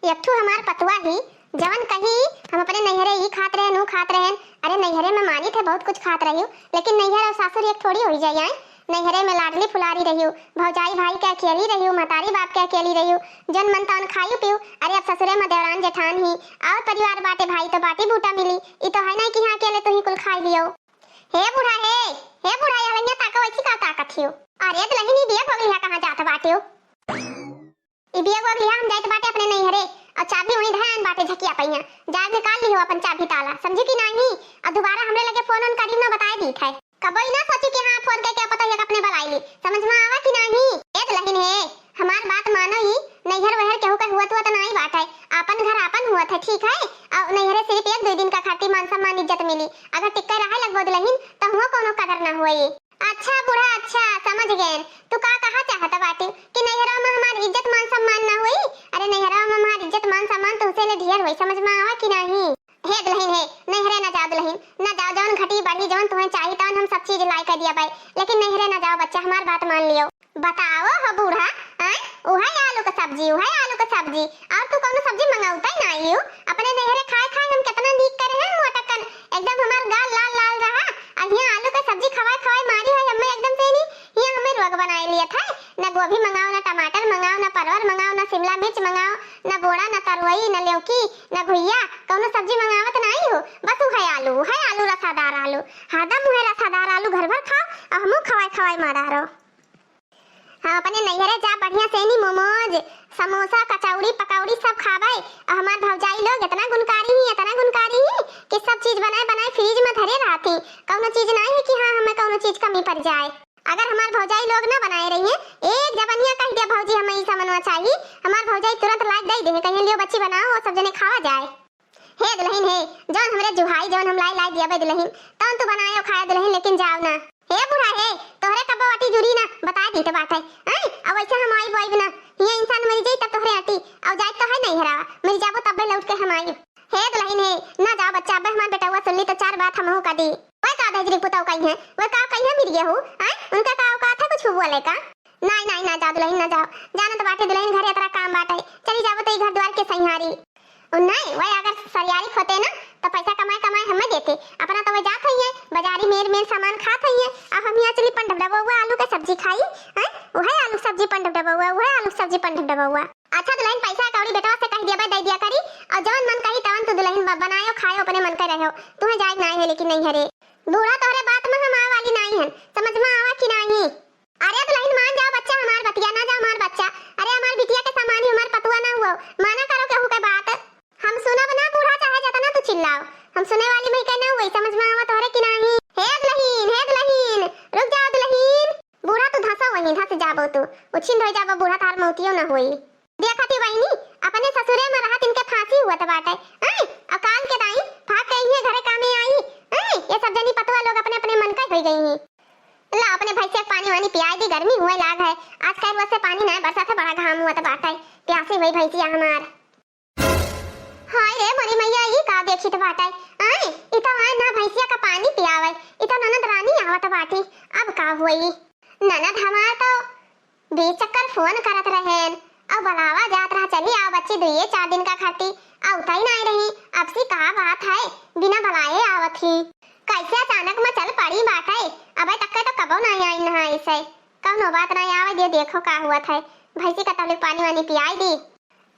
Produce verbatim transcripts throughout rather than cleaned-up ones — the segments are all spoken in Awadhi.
एक ठो हमार पतुआ ही, जवन कही हम अपने नैहरे ई खात रहेन, ऊ खात रहेन। अरे नैहरे में मानित है बहुत कुछ खात रहिउ, लेकिन नैहर और सासुर एक थोड़ी होइ जाई आए। नैहरे में लाडली फुलारी रहिउ, भौजाई भाई के अकेली रहिउ, महतारी बाप के अकेली रहिउ, जौन मन तौन खाइउ पीउ। अरे अब ससुरे में देवरान जेठान ही, और परिवार बाटे, भाई तो बाटी बूटा मिली। ई तो है नहीं कि हाँ अकेले तू ही कुल खाई लियो। हे बूढ़ा हे, हे बूढ़ा, ये हलैया ताका वैसी का ताकत हियो? अरे दुलहिन, ई बिया बगलिया कहाँ जात बाटे हो? ई बिया बगलिया हम जाइत बाटे अपने नैहरे, और चाबी वहीं धयान बाटे झकिया पहिया। जाए निकाल लिहो अपन चाबी ताला, समझी कि नाही? और दोबारा हमरे लगे फोन ओन करी ना, बताए दीत है। कबो ई ना सोची कि हाँ फोन करके पता ये अपने बलाई ली, समझ में आवा कि नाही? ए दुलहिन हे, हमार बात मानो ही, नैहर वहर केहू का हुआ तो नहीं बात है, आपन घर आपन हुआ था, ठीक है? और नैहरे सिर्फ एक दो दिन का खातिर मान सम्मान इज्जत मिली, अगर टिक्के रहे लगबो दुलहिन तो हुआ कोनो कदर ना हुई। अच्छा बूढ़ा, अच्छा समझ गए। तू का कहा चाहत बाटी कि नैहरा में हमार इज्जत मान सम्मान ना हुई? अरे नैहरा में हमार इज्जत मान सम्मान तुहसे ले ढेर हुई, समझ में आवा कि नाही? हे दुलहिन हे, नैहरे ना जाओ दुलहिन, ना जाओ, जौन घटी बढ़ी जौन तुम्हें चाही तौन हम सब चीज लाई कर दिया बाई, लेकिन नैहरे ना जाओ बच्चा, हमार बात मान लियो। बताओ हो बूढ़ा, आय, उहे आलू के सब्जी, उहे आलू के सब्जी, और तू कौनो सब्जी मंगाउता ही नाही हो। अपने नैहरे खाए खाए हम कितना नीक करे हैं मोटकन, एकदम हमार गाल लाल लाल रहा। और यहाँ आलू के सब्जी खवाए खवाए मारी है हमें एकदम से नहीं, यहाँ हमें रोग बनाए लिया था। ना गोभी मंगाओ, ना टमाटर मंगाओ, ना परवर मंगाओ, ना शिमला मिर्च मंगाओ, ना बोड़ा, ना तरोई, ना लौकी, ना घुइया, कौनो सब्जी मंगावत नाही हो। बस उहे आलू, उहे आलू रसादार आलू, हरदम उहे रसादार आलू घर भर खाओ और हमहू खवाए खवाए मारा रहो। हम अपने नैहरे जा बढ़िया से नी मोमोज, समोसा, कचौड़ी, पकौड़ी सब खाबे। और हमार भौजाई लोग इतना गुणकारी ही, इतना गुणकारी ही कि सब चीज बनाए बनाए फ्रिज में धरे रहती। कौनो चीज ना है कि हाँ हमें कौनो चीज कमी पड़ जाए। अगर हमार भौजाई लोग ना बनाए रही है, एक जबनिया कह दिया भौजी हमें ई सामानवा चाहिए, हमार भौजाई तुरंत लाइक दे दे, कहीं लियो बच्ची बनाओ, वो सब जने खावा जाए। हे दुलहिन हे, जौन हमरे जुहाई, जौन हम लाई लाई दिया बे दुलहिन, तौन तू बनायो खाए दुलहिन, लेकिन जाओ ना। हे बूढ़ा हे, तोहरे कब्बो अटी जुरी ना, बता दी तो बात है। हैं? अब वैसे हम आई बोइब ना, ये इंसान मर जाई तब तोहरे अटी, अब जाए तो है नहीं हरावा, मर जाबो तब लौट के हम आई। हे दुलहिन हे, ना जाओ बच्चा, अब हमार बेटवा सुन ली तो चार बात हमहू का दी। वह का भेजरी पुताऊ कही है, वह का कही है मिर गया हो, हैं? उनका का औकात है कुछ बोले का? नाई, नाई, ना जाओ दुलहिन, ना जाओ। जानत बाटे दुलहिन घरे अतरा काम बाटे। चली जाबो तो ई घर द्वार के संहारी। ओ नाई, वह अगर सरियारी होते ना, तो पैसा कमाए, कमाए हमें देते। अपना तो वह जात हई है, बाजारी मेर, मेर सामान खात हई है। अब हम यहाँ चली पंडब डबौआ आलू के सब्जी खाई, हैं? वह आलू सब्जी पंडब डबौआ, वह आलू सब्जी पंडब डबौआ। अच्छा दुलहिन, पैसा कौड़ी बेटवा से कह दिया बे, दे दिया करी। और जौन मन कही तवन तू दुलहिन ब-, बनायो, खायो, अपने मन के रहो। तुम्हें जाए ना है लेकिन नहीं हरे। बूढ़ा तोहरे बात में हम आवे वाली नाई हन, समझ में आवा कि नाही? अरे दुलहिन मान जाओ बच्चा, हमार बतिया ना जाओ हमार बच्चा। अरे हमार बिटिया के सामान ही हमार पतुआ ना हुआ, माना करो केहू के बात। हम सुनब ना बूढ़ा, चाहे जतना तू चिल्लाओ, हम सुने वाली मई के ना हुई, समझ में आवा तोहरे कि नाही? हे दुलहिन, हे दुलहिन, रुक जाओ दुलहिन। बूढ़ा तू धसो वहीं धस जाबो तू, उछिन धोई जाबो बूढ़ा, तार मौतियो ना हुई। देखती बहिनी, अपने ससुरे में रहत इनके फांसी हुआ तो बाटे। आय, अकाल के दाई, भाग के इहे घरे कामे आई। आय, ये सब जनी पतुआ लोग अपने अपने मन का होई गई हैं। ला अपने भैंसिया के पानी वानी पियाई दी, गर्मी हुए लाग है। आज कल वैसे पानी ना बरसात है, बड़ा घाम हुआ तो बाटे, प्यासी हुई भैंसिया हमार। हाय रे मोरी मैया, ई का देखित बाटे? आय, ई तो आय ना भैंसिया का पानी पियावे, ई तो ननद रानी आवत बाटी। अब का हुई? ननद हमार तो बीस चक्कर फोन करत रहेन, अब बुलावा जात रहा, चली आओ बच्ची, दुइये चार दिन का खाती, अउतई नाई रही। अब सी का बात है, बिना बुलाए आवत ही, कैसे अचानक में चल पड़ी बाटे। अबे तक के तो कबो नाई आई नहा ऐसे, कौनो बात नाई आवे दियो, देखो का हुआ था, भैंसी का तबले पानी वानी पियाई दी।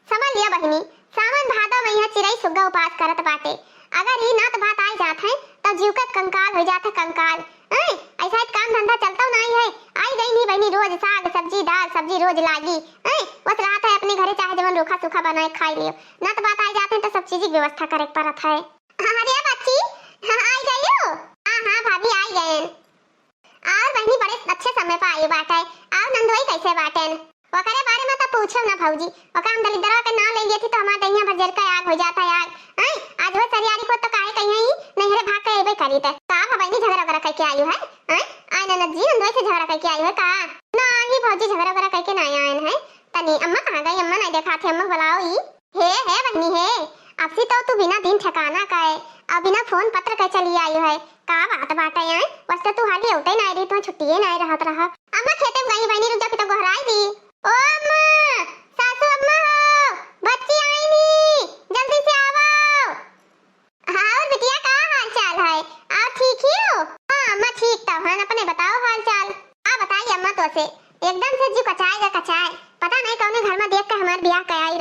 समझ लिया बहिनी, सावन भादो में यहाँ चिरई सुग्गा उपास करत बाटे। अगर ई नात भात आइ जात है, तब जीव के कंकाल हो जात है, कंकाल। हैं? ऐसा ही काम धंधा चलता नहीं है। आई गई नहीं बहिनी, रोज साग सब्जी, दाल सब्जी रोज लागी। हैं? बस रात है अपने घरे चाहे जवन रूखा सूखा बनाए खाई लियो। नात भात आइ जात है तो सब चीज की व्यवस्था करे के पड़त है। अरे बच्ची, हाँ, आई गई हो? हाँ, हाँ भाभी, आई गए। और बहिनी बड़े अच्छे समय पर आई बाटे। और नंदोई कैसे बाटेन? ओकरे बारे में तो पूछो ना भौजी, ओका हम दलिद्रवा के नाम ले लिए थी तो हमार दहिया भर जर के आग हो जाता है आग। आय, आज वो सरियारी को तो काहे कहीं ही नैहरे भाग के अइबे करी ते। का भा बहिनी झगड़ा वगैरह करके आई है? आय, आय ननद जी, नंदोई से झगड़ा करके आई है का? नहीं भौजी, झगड़ा वगैरह करके नहीं आए हैं। तनी अम्मा कहाँ गई? अम्मा नहीं देखा थे, अम्मा बुलाओ ई। हे, हे बहिनी हे, अब सी तो तू बिना दिन ठिकाना का है, और बिना फोन पत्र के चली आई है। का बात बाटे आय? वैसे तू हाली उठे नहीं रही, तो छुट्टिए नहीं रहत रहा। अम्मा खेते में गई बहिनी, रुक जा, कि तो गोहराई दी। ओ अम्मा, सासू अम्मा हो, बच्ची आई नी।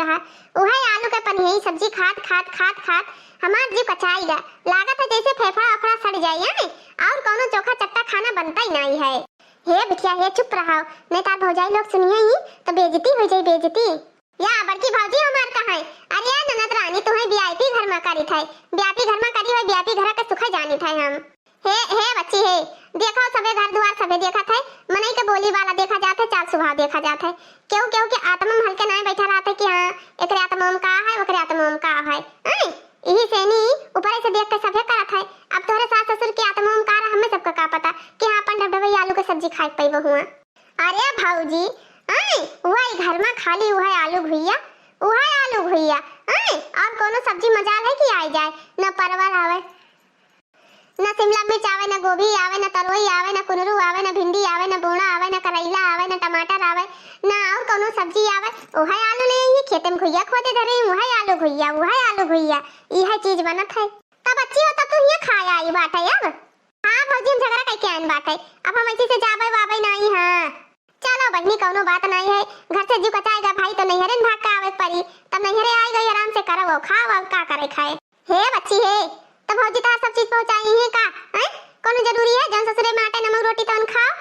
हाँ, उहै आलू के पनियई सब्जी खात, खात, खात, खात हमार जीव कचाई गा। लागत है जैसे फेफड़ा ओफड़ा सड़ जाई, हैं? और कौनो चोखा चट्टा खाना बनता ही नाई है। हे बिटिया, हे चुप रहो, नहीं तार भौजाई लोग सुनिए ही तो बेइज्जती हो जाई, बेइज्जती। या बड़की भौजी हमार कहाँ है? अरे ननद रानी, तुम्हें वीआईपी घर में करी थे, वीआईपी घर में करी है, वीआईपी घर के सुख जानी थे हम। हे, हे बच्ची हे, देखो सभे घर दुआर सभे देखत है, मनई के बोली वाला देखा जात है, चाल स्वभाव देखा जात है। केहू, केहू के आत्मा में हल्के नाय बैठा रहत है कि हाँ, एकरे आत्मा में का है, ओकरे आत्मा में का है, हैं? इही से नी, ऊपर से देख के सभे करत है। अब तोहरे सास ससुर के आत्मा में का रहा, हमें सबका का पता कि हाँ, अपन ढबढबई आलू के सब्जी खाए के पइबो हुआ। अरे भौजी, हैं? वही घर में खाली वही आलू घुइया, वही आलू घुइया, हैं? और कोनो सब्जी मजाल है कि आई जाए, न परवल आवे, न शिमला मिर्च आवे, न गोभी आवे, न तरोई आवे, न कुनरू आवे, न भिंडी आवे, न बोड़ा आवे, न करैला आवे, न टमाटर आवे, न और कौनो सब्जी आवे। ओहे आलू ले आई, खेते में घुइया खोदे धरे, ओहे आलू घुइया, ओहे आलू घुइया, इहे चीज बनत है। तब बच्ची हो, तब तू हियाँ खाए आई बाटे अब। हाँ भौजी, हम झगड़ा कइके आइन बाटे, अब हम ऐसे से जाबे वाबे नाई, हाँ। चलो बहिनी, कौनो बात नाई है, घर से जीव कचाएगा भाई तो नैहरे न भाग के आवे के पड़ी, तब नैहरे आई गई, आराम से करब और खाओ और का करे खाए। हे बच्ची हे, तब भौजी तोहार सब चीज पहुँचाई है का? हैं? कौनो जरूरी है जौन ससुरे में आटे नमक रोटी तौन खाओ?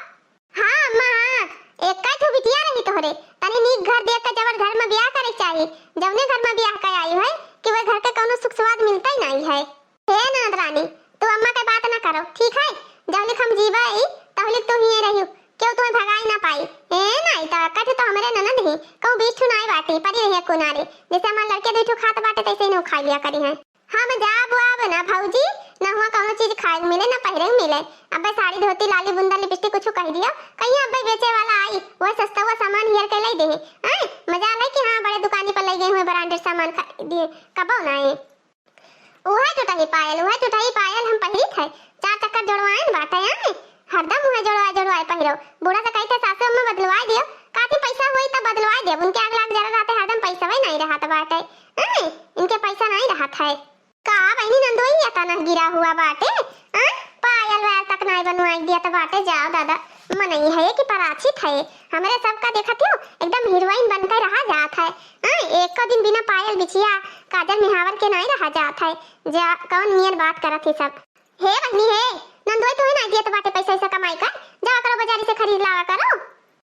हाँ अम्मा हाँ, एक ठो बिटिया रही तोहरे, तनी नीक घर देख के जबर घर में बियाह करे के चाही, जौने घर में बियाह के आई है कि वह घर के कौनो सुख स्वाद मिलता ही नाई है। हे ननद रानी, तू अम्मा के बात ना करो, ठीक है? जहलिक हम जीबे, तहलिक तू हिये रहियो, केहू तुम्हें भगाई ना पाई। ए नाई तो कठ तो हमरे ननद ही, कहूँ बीस ठो नाई बाटी, परी रहिए कुनारे, जैसे हमारे लड़के दू ठो खात बाटे, तैसे ही नू खा लिया करी हैं। हम जाब आब ना भौजी, ना हुआ कौनो चीज खाए के मिले, ना पहिरे के मिले। अबे साड़ी धोती लाली बुंदा लिपस्टिक कुछ कह दियो, कहीं अबे बेचे वाला आई, वह सस्ता हुआ सामान हियर के ले दे। हैं? मजा आले कि हाँ, बड़े दुकानी पर ले गए हुए ब्रांडेड सामान खरीदिए, कबो ना है। उहे टुटही पायल, उहे टुटही पायल हम पहिरित है। चार चक्कर जोड़वाइन बाटे, आए। हरदम उहे जोड़वाए, जोड़वाए पहिरो। बूढ़ा से कहित है, "सासू अम्मा बदलवाए दियो।" कहती, "पैसा होई तब बदलवाए देब।" उनके आग लाग जरा रहते, हरदम पैसवे नहीं रहत बाटे। आए, इनके पैसा नहीं रहत है। का बहिनी नंदोई, या तना गिरा हुआ बाटे? आए, पायल वायल तक नहीं बनवाए दिया तो बाटे। जाओ दादा, मनई है कि पराछित है। हमरे सबका देखत हो, एकदम हीरोइन बनकर रहा जात है। हाँ, एको दिन बिना पायल बिछिया काजल मिहावर के नाई रहा जात है। जा, कौन नियर बात करत ही सब। हे बहिनी हे, नंदोई तोहे नाई दियत बाटे पैसा ऐसा कमाई का, जावा करो बाजारी से खरीद लावा करो।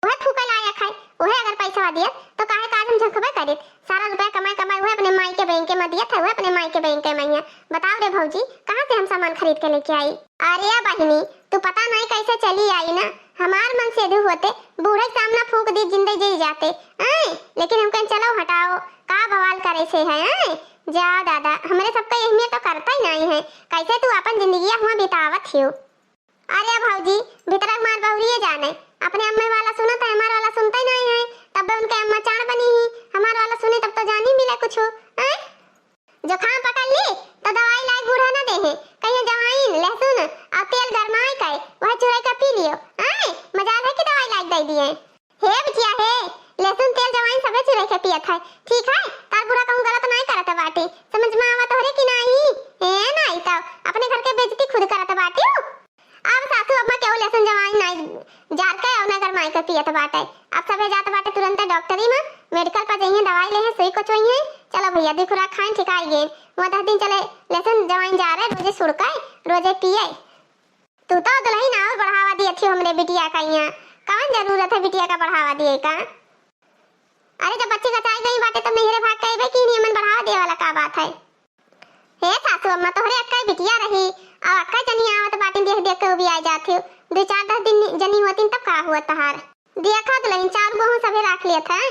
उहे फूके लायक है, उहे अगर पैसा दियत तो काहे काज में झंकबे करित। सारा रुपया कमाई कमाई उहे अपने माई के बैंक में दियत है, उहे अपने माई के बैंक में है। बताओ रे भौजी, कहाँ से हम सामान खरीद के लेके आई? अरे बहिनी, तू पता नहीं कैसे चली आई ना, हमार मन से दू होते बूढ़े के सामना फूंक दी जिंदे जी जाते। आए, लेकिन हम कहें चलो हटाओ, का बवाल करे से है, हैं? जा दादा, हमरे सबका अहमियत तो करता ही नहीं है। कैसे तू अपन जिंदगिया हुआ बितावत हियो? अरे भौजी, भीतरा मार बहुरिये जाने, अपने अम्मे वाला सुनत है, हमार वाला सुनते नहीं है। तब उनके अम्मा चाण बनी ही, हमार वाला सुने तब तो जानी मिले कुछ, हैं? जुकाम पकड़ ली तो दवाई लाई बूढ़ा ना दे है, कहिए जवाइन, लहसुन और तेल गरमाए के वह चुराई के पी लियो, हैं? मजाल है कि दवाई लाई दे दिए। हे बिटिया हे, लहसुन तेल जवाइन सबे चुराई के पियत है, ठीक है? तार बूढ़ा कहूँ गलत नाई करत बाटी, समझ में आवा तोहरे कि नाई? हे नाई तो अपने घर के बेइज्जती खुद करत बाटी। अब सासू अम्मा केहू लहसुन जवाइन नाई जार के और ना गरमाई के पियत बाटे। अब सबे जात बाटे तुरंते डॉक्टरी में, मेडिकल पर जइहें, दवाई लेहें, सुई कोचवइहें। चलो भैया, दुई खुराक खाएं, ठिकाई गए। वह दस दिन चले लहसुन जवाइन जारे, रोजे सुड़काए, रोजे पिए। तू तो दुल्हन और बढ़ावा दिए थी हमरे बिटिया का यहाँ। कौन जरूरत है बिटिया का बढ़ावा दिए का? अरे, जब बच्ची कचाई गई बाटे, तब नैहरे भाग के अइबे की नियमन बढ़ावा दिए वाला का बात है? हे सासू अम्मा, तोहरे अक्का बिटिया रही, और अक्का जनी आवत बाटी, देख देख के उबिया जात हो। दो चार दस दिन जनी होती तब का हुआ तहार? देखा दुल्हन, चार बहू सभे राख लियत है,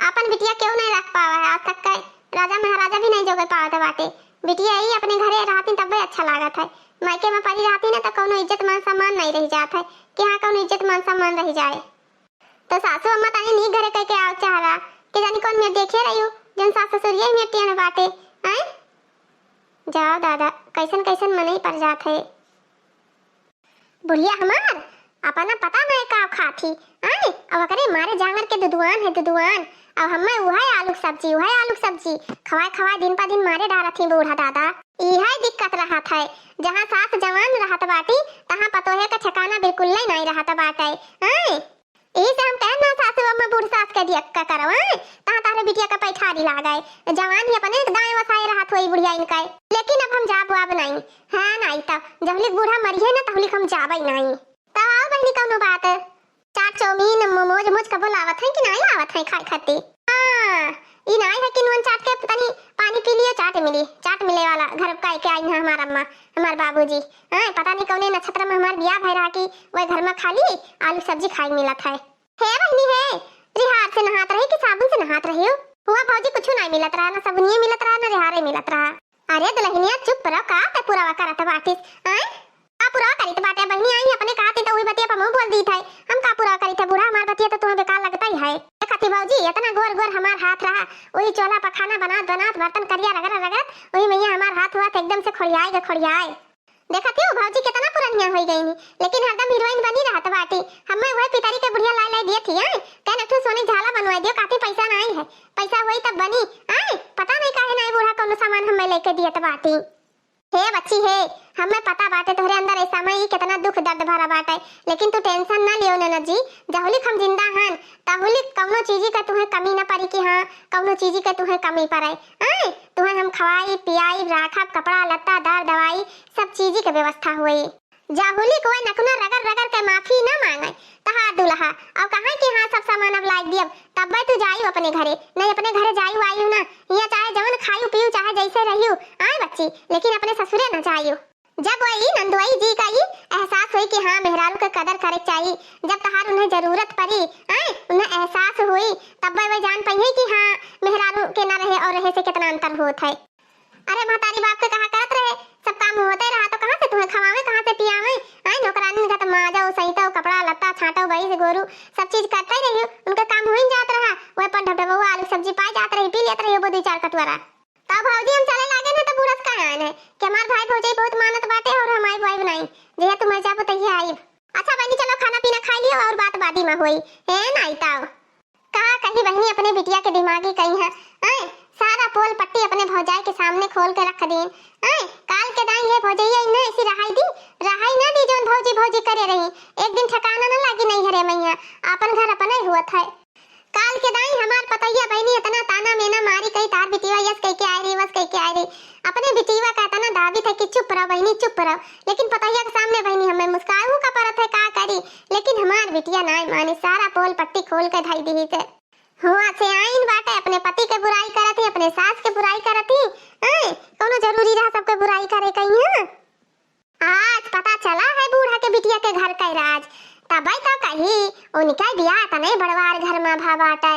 अपन बिटिया केहू नहीं राख पावा है आज तक के। राजा महाराजा भी नहीं जोगे पावत बाटे। बिटिया ही अपने घरे रहती तब भी अच्छा लागत है, मायके में परी रहती ना तो कौनो इज्जत मान सम्मान नहीं रह जात है कि हाँ कौनो इज्जत मान सम्मान रह जाए। तो सासू अम्मा तनी नीक घरे कह के आवे चाहला कि जानी कौन मेर देखे रही हो, जौन सास ससुर ये मेर टियन बाटे, हैं? जाओ दादा, कैसन कैसन मनई पर जात है। बुढ़िया हमार, अपना पता नहीं का खात ही, हैं? अब ओकरे मारे जांगर के दुदुआन है, दुदुआन। अब हमें उहे आलू के सब्जी, उहे आलू के सब्जी, खवाए खवाए दिन पर दिन मारे डारत ही बूढ़ा दादा। इहे दिक्कत रहत है, जहाँ सास जवान रहत बाटी, तहाँ पतोहे का ठिकाना बिल्कुल नहीं, नहीं रहत बाटे, हैं? यही से हम कहन ना सासू अम्मा बूढ़ सास के दिया का करवाए, तहाँ तारे बिटिया का पैठारी लागे। जवान ही अपने दाएं वसाए रहत होई बुढ़िया इनका। लेकिन अब हम जाब वाब नहीं। हाँ, नहीं तो जहुलिक बूढ़ा मरिहे ना, तहुलिक हम जाबे नहीं। तब आओ बहिनी, कौनो बात? चाट, चाउमीन, मोमोज, मोमोज कबो लावत हैं कि नहीं लावत हैं खाए खातिर? हाँ, ई नाई है कि नून चाट के तनी पानी पी लियो, चाट मिली, चाट मिले वाला घर का के आई है हमार अम्मा, हमार बाबूजी। हाँ, पता नहीं कौने नक्षत्र में हमार बियाह भय रहा कि वह घर में खाली आलू सब्जी खाए मिलत है। हे बहिनी हे, रिहार से नहात रही कि साबुन से नहात रही हो? हुआ भौजी कुछ नहीं मिलत रहा, ना साबुनिये मिलत रहा, ना रिहारे मिलत रहा। अरे दुल्हनिया चुप रहो, का ते पुरावा करत बाटिस? आय? का पुरावा करित बाटे बहिनी? आई अपने कहती तो वही बतिया पर मुंह बोल दी थे। हम का पुरावा करित है बूढ़ा, हमार बतिया तो तुम्हें बेकार लगता ही है। देखती भौजी, इतना गोर गोर हमार हाथ रहा, वही चोला पखाना बनात बनात बर्तन करिया रगड़ रगड़, वही मैया हमार हाथ हुआ एकदम से खोड़ियाए गे खोड़ियाए। देखती हो भौजी कितना पुरनिया हो गई नी, लेकिन हरदम हीरोइन बनी रहत बाटी। हमें वह पितरी के बुढ़िया लाई लाई दिए थी, आए? कहन एक ठो सोने झाला बनवा दियो, काफी पैसा नहीं है, पैसा हुई तब बनी। आए, पता नहीं काहे नहीं बूढ़ा कौनो सामान हमें लेके दियत बाटी। हे बच्ची हे, हमें पता बाटे तोहरे अंदर ऐसा में ई कितना दुख दर्द भरा बाटे, लेकिन तू टेंशन ना लियो ननद जी। जहुलिक हम जिंदा हन, तहुलिक कौनो चीजी के तुहें कमी ना पड़ी कि हाँ, कौनो चीजी के तुहें कमी पड़े। आए, तुहें हम खवाई, पियाई, राखब, कपड़ा लत्ता, दर दवाई, सब चीजी के व्यवस्था हुई। जहुलिक वह नकुना रगड़ रगड़ के माफी ना मांगे, तहार दुल्हा, और कहा कि हाँ सब सामान अब लाइ दियब, तब तू जायू अपने घरे, नहीं अपने घरे जायू आयू ना, यहाँ चाहे जवन खायू पीयू, चाहे जैसे रहियो, आए बच्ची, लेकिन अपने ससुरे ना जायू। जब वही नंदुआई जी का ही एहसास हुई कि हाँ मेहरारू के कदर करे चाहिए, जब तहार उन्हें जरूरत पड़ी, आए उन्हें एहसास हुई, तब वह जान पाई कि हाँ मेहरारू के ना रहे और रहे से कितना अंतर होत है। अरे महतारी बाप के कहा करत रहे, सब काम होते रहा तो कहाँ से तुहें खवावे, कहाँ से पियावे? आए नौकरानी का तो माजो, सहितो, कपड़ा लत्ता, छाटो, भैंस गोरू, सब चीज करते ही रही, उनका काम हो ही जात रहा। वह पर ढबढबुआ आलू सब्जी पाए जात रही, पी लेत रही वो दो चार कटोरा। तब भौजी हम चले लागे ना तो बूढ़ा से कहे आए हैं कि हमार भाई भौजाई बहुत मानत बाटे और हम आइब वाइब नहीं, जहिया तू मर जाबो तहिया आइब। अच्छा बहनी चलो खाना पीना खाई लियो और बात बादी में होई। हे नाई ताओ। का कही बहिनी अपने बिटिया के दिमागी कही है, आए, सारा पोल पट्टी अपने भौजाई के सामने खोल के रख दीन। आए, काल के दाई है भौजैया इन्हें ऐसी रहाई दी, रहाई ना दी जौन भौजी भौजी करे रही। एक दिन ठिकाना ना लागी नहीं हरे मैया, आपन घर अपने हुआ था। काल के दाई हमार पतैया बहिनी इतना ताना मेना मारी कही तार बिटिया यस कह के आए रही, वस कह के आए रही। अपने बिटिया का इतना दाबित है कि चुप रहो बहिनी, चुप रहो। लेकिन पतैया के सामने बहिनी हमें मुस्काए का परत है, का करी? लेकिन हमार बिटिया नाय माने, सारा पोल पट्टी खोल के धई दी थे। हुआ से आइन बाटे, अपने पति के बुराई करत ही, अपने सास के बुराई करत ही। आए, कौनो जरूरी रहा सबके बुराई करे कहीं? आज पता चला है बूढ़ा के बिटिया के घर का राज। तबे तो कही, उनका बियाह तने बड़वार घर में भा बाटे,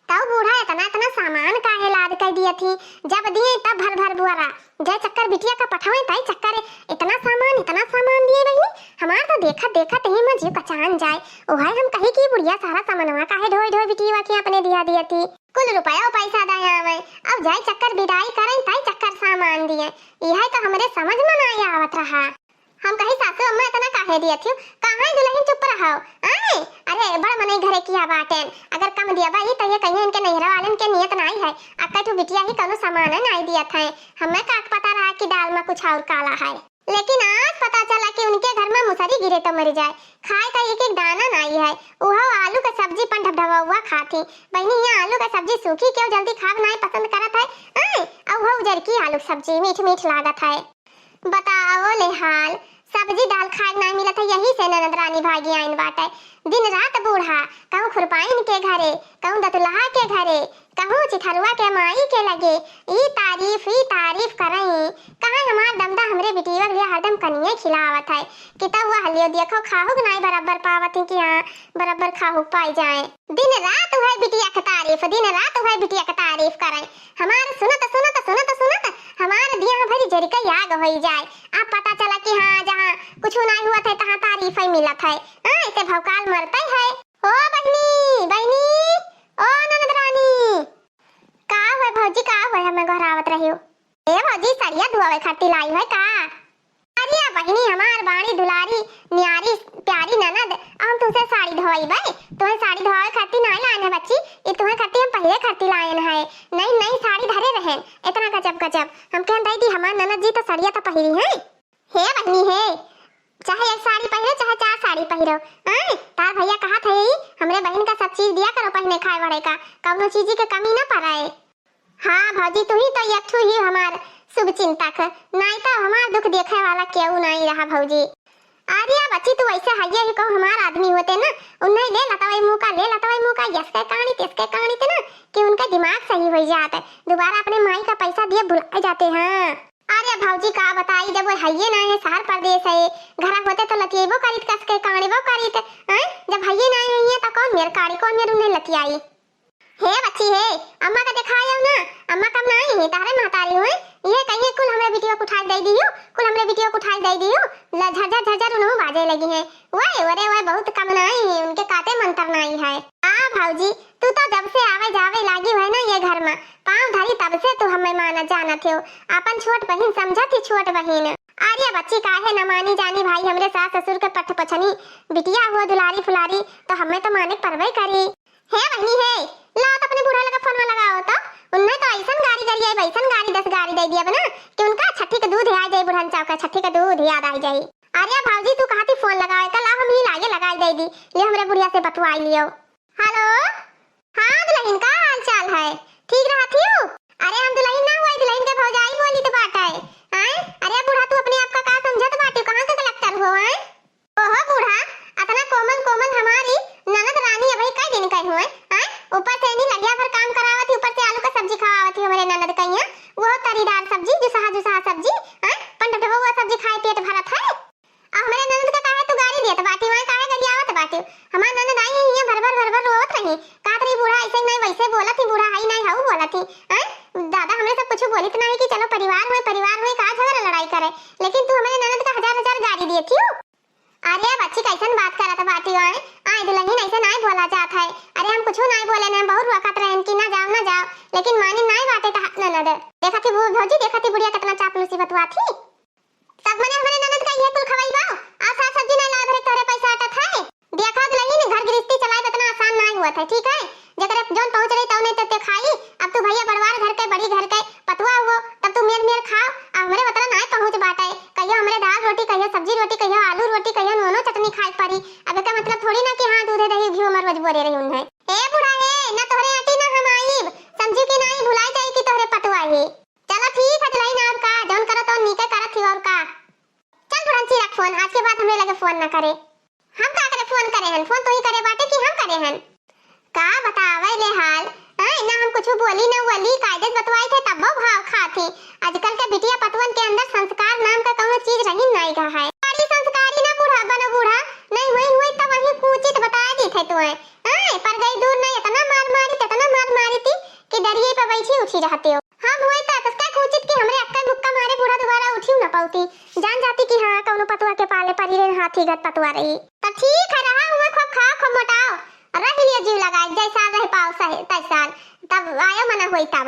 तब बूढ़ा इतना इतना सामान काहे लाद कर दिया थी? जब दिए तब भर भर बुआरा। जय चक्कर बिटिया का पठावे, ताई चक्कर इतना सामान, इतना सामान दिए बहिनी। हमार तो देखत देखत ही में जीव कचान जाए। ओहे हम कही कि बुढ़िया सारा सामानवा काहे ढोई ढोई बिटिया के अपने दिया दिया थी। कुल रुपया पैसा दया आवे, अब जाए चक्कर विदाई करें, ताई चक्कर सामान दिए। यह तो हमरे समझ में ना आवत रहा। हम कही सासू अम्मा इतना काहे दिया थी? कहाँ दुल्हन चुप रहो। आए, अरे बड़ मनई घरे किया बाटेन, अगर कम दिया भाई तो ये कहीं इनके नैहरा वालन के नियत नाई है। अक्का तू बिटिया ही कौनो सामान नाई दिया था, हमें का पता रहा कि दाल में कुछ और काला है। लेकिन आज पता चला कि उनके घर में मुसरी गिरे तो मर जाए, खाए का एक एक दाना नाई है। उहो आलू का सब्जी पन ढबढबौआ खाती। बहिनी यहाँ आलू का सब्जी सूखी क्यों जल्दी खाब नाई पसंद करत है। आए, अब हो उजर की आलू सब्जी मीठ मीठ लागत है। बताओ ले हाल, सब्जी दाल खाए नाई मिलत है, यही से ननद रानी भागी आइन बाटे। दिन रात बूढ़ा कहूँ खुरपाइन के घरे, कहूँ दतुलहा के घरे, कहूँ चिथरुआ के माई के लगे, ई तारीफ, ई तारीफ करई। कहाँ हमार दमदा हमरे बिटिया के लिए हरदम कनिये खिलावत है कि तब वह लियो देखो खाहुक नाई बराबर पावत है कि हाँ बराबर खाहुक पाई जाए। दिन रात वह बिटिया के तारीफ, दिन रात वह बिटिया के तारीफ करई। हमार सुनत, सुनत, सुनत, सुनत हमार दिया भरी जरि के आग होई जाए। अब पता चला कि हाँ, जहाँ कुछ नाई हुआ था, तहाँ तारीफ ही मिलत है। हाँ, ऐसे भौकाल मरते है। ओ बहिनी, बहिनी, ओ ननद रानी, का हुआ भौजी, का हुआ? हमें गोहरावत रही हो। ए भौजी, सड़िया धोवे खातिर लाई है का? अरे बहिनी, हमार बाणी दुलारी न्यारी प्यारी ननद, हम तुमसे साड़ी धोइबे। तुम्हें साड़ी धोवे खातिर नाई लायन है बच्ची, ये तुम्हें खातिर हम पहले खातिर लायन है। नई नई साड़ी धरे रहेन, इतना गजब गजब। हम कहन दई दी, हमार ननद जी तो सड़िया तो पहिरी है। हे बहिनी हे, चाहे एक साड़ी पहिरो, चाहे चार साड़ी पहिरो। आय, तार भइया कहत है, "ई हमरे बहिन का सब चीज दिया करो पहिने खाए ओढ़े का, कउनो चीज के कमी न पड़े।" हाँ भौजी, तुही तो एक ठू ही हमार शुभ चिंतक, नाई तो हमार दुख देखे वाला केहू नाई रहा भौजी। अरे बच्ची, तू ऐसे हइये ही कहूँ हमार आदमी होते ना, उन्हें ले लतवाई मुँह का, ले लतवाई मुँह का, यस के कहानी, तेस के कहानी ते ना, कि उनका दिमाग सही हो जात है, दोबारा अपने माई का पैसा दिए भुला जाते हैं। अरे भौजी का बताई, जब वो हइये ना है, शहर परदेस है, घरा होते तो लतियेबो करीत, कस के काड़ेबो करीत, हैं? जब हइये ना है, तो कौन मेर काड़ी, कौन मेर उन्हें लतियाई? हे बच्ची हे, अम्मा का देखायो ना, अम्मा कम ना आई है, तहरे महतारी हुए, ये कहिए कुल हमरे बिटिया को उठाई दे दियो, कुल हमरे बिटिया को उठाई दे दियो, ल-, झरझर झरझर उन्हों बाजे लगी है, वह, अरे वह बहुत कम ना आई है, उनके काटे मंतर ना आई है। आ भौजी, तू तो जब से आवे जावे लागी है ना ये घर में, पाँव धरी तब से तू हमें माना जानत हो, अपन छोट बहिन समझत ही छोट बहिन। अरे बच्ची काहे न मानी जानी भाई, हमरे सास ससुर के पठ पछनी बिटिया हुआ दुलारी फुलारी, तो हमें तो माने परवे करी। हे बहिनी हे, लाओ तो अपने बूढ़ा लगा फोन में लगाओ तो, उन्हें तो ऐसन गारी गरियाई, ऐसन गारी दस गारी दे दिया बना कि उनका छठी के दूध याद आई, बुढ़न चौका छठी के दूध याद आई जाई। अरे भौजी तू कहा थी फोन लगावे का, लाओ हम ही लागे लगाई दे दी, ले हमरे बुढ़िया से बतवाई लियो। हेलो, हाँ दुल्हन, का हाल चाल है? ठीक रहत हियो? अरे हम दुल्हन ना हुआ, दुल्हन के भौजाई बोली तो बात है। आय, अरे बूढ़ा, तू अपने आप का का समझत बाटे? कहाँ के कलेक्टर हो? आय, ओहो बूढ़ा, अतना कोमल कोमल हमारी ननद रानी अबही कई दिन कई हुए। आय, ऊपर से इन्हीं लगिया भर काम करावत ही, ऊपर से आलू का सब्जी खवावत ही हमारे ननद कहिया, वो तरीदार सब्जी, जुसहा जुसहा सब्जी। आय, पंडटवा वो सब्जी खाए पेट भरत है। अब हमरे ननद का काहे तू गारी देत बाटी, वहाँ काहे गरियावत बाटी? हमार ननद आई है, हियाँ भर भर भर भर रोवत रही, कहत रही, "बूढ़ा ऐसे नहीं, वैसे बोलत ही, बूढ़ा हई नहीं, हऊ बोलत ही।" हैं? दादा, हमरे सब कुछ बोलित नहीं कि चलो परिवार हुए, परिवार हुए, का झगड़ा लड़ाई करे, लेकिन तू हमरे ननद का हजार हजार गारी देत ही। अरे बच्ची, कैसन बात करत बाटी? आए, आए दुल्हन, ऐसे नहीं बोला जात है। अरे हम कुछ नहीं बोले, हम बहुत रोकत रहन कि ना जाओ, ना जाओ, लेकिन मानी नहीं बाटे तहार ननद। देखा थी बू-, भौजी, देखा थी बुढ़िया कितना चापलूसी बतुआ थी। सब मने हमरे ननद का इहे कुल खवाई बा, आ साग सब्जी ना लाए भरे तोहरे पैसा अटत है। देखा दुल्हन, घर गृहस्थी चलाए इतना आसान नाई हुआ था, ठीक है? जेकरे जौन पहुँच रही तौने ते, ते खाई। अब तू भैया बड़वार घर के, बड़ी घर के पतुआ हुओ, तब तू मेर मेर खाओ। आ हमरे उतना नाई पहुँच बाटे, कहियो हमरे दाल रोटी, कहियो सब्जी रोटी, कहियो आलू रोटी, कहियो नूनो चटनी खाए पड़ी। अब एकर मतलब थोड़ी ना कि हाँ दूधे दही घी हमर रोज बोरे रही उन्हें। ए बूढ़ा हे, ना तोहरे आटी ना हम आईब, समझी कि नाई, भुलाई जाई कि तोहरे पतुआ हे। चलो ठीक है दुल्हन, और का, जौन करो तौन नीके करत ही और का। चल बुढ़ंची रख फोन, आज के बाद हमरे लगे फोन ना करे। हम का करे फोन करे हन, फोन तू ही करे बाटे कि हम करे हन? का बतावे ले हाल, हाँ, ना हम कुछ बोली ना बोली, कायदे से बतवाई थे तब्बो भाव खात ही। आजकल के बिटिया पतुअन के अंदर संस्कार नाम का कौनो चीज रही नाई गा है। बड़ी संस्कारी ना बूढ़ा बनो बूढ़ा, नहीं हुई हुई तब वही कूचित बता दी थे तुए। हाँ, पर गई दूर नहीं, इतना मार मारी, इतना मार मारी थी कि डरिए पे बैठी उठी रहती हो। हम हुए त तसका कूचित कि हमरे अक्का मुक्का मारे बूढ़ा दोबारा उठियो न पाउती। जान जाती कि हाँ, कौनो पतुआ के पाले परी रे, हाथी गत पतुआ रही। त ठीक है, रहा हुए, खूब खाओ, खूब मोटाओ, रह लियो जीव लगाए, जैसा रह पाओ सहे, तैसा। तब आयो मना होई तब।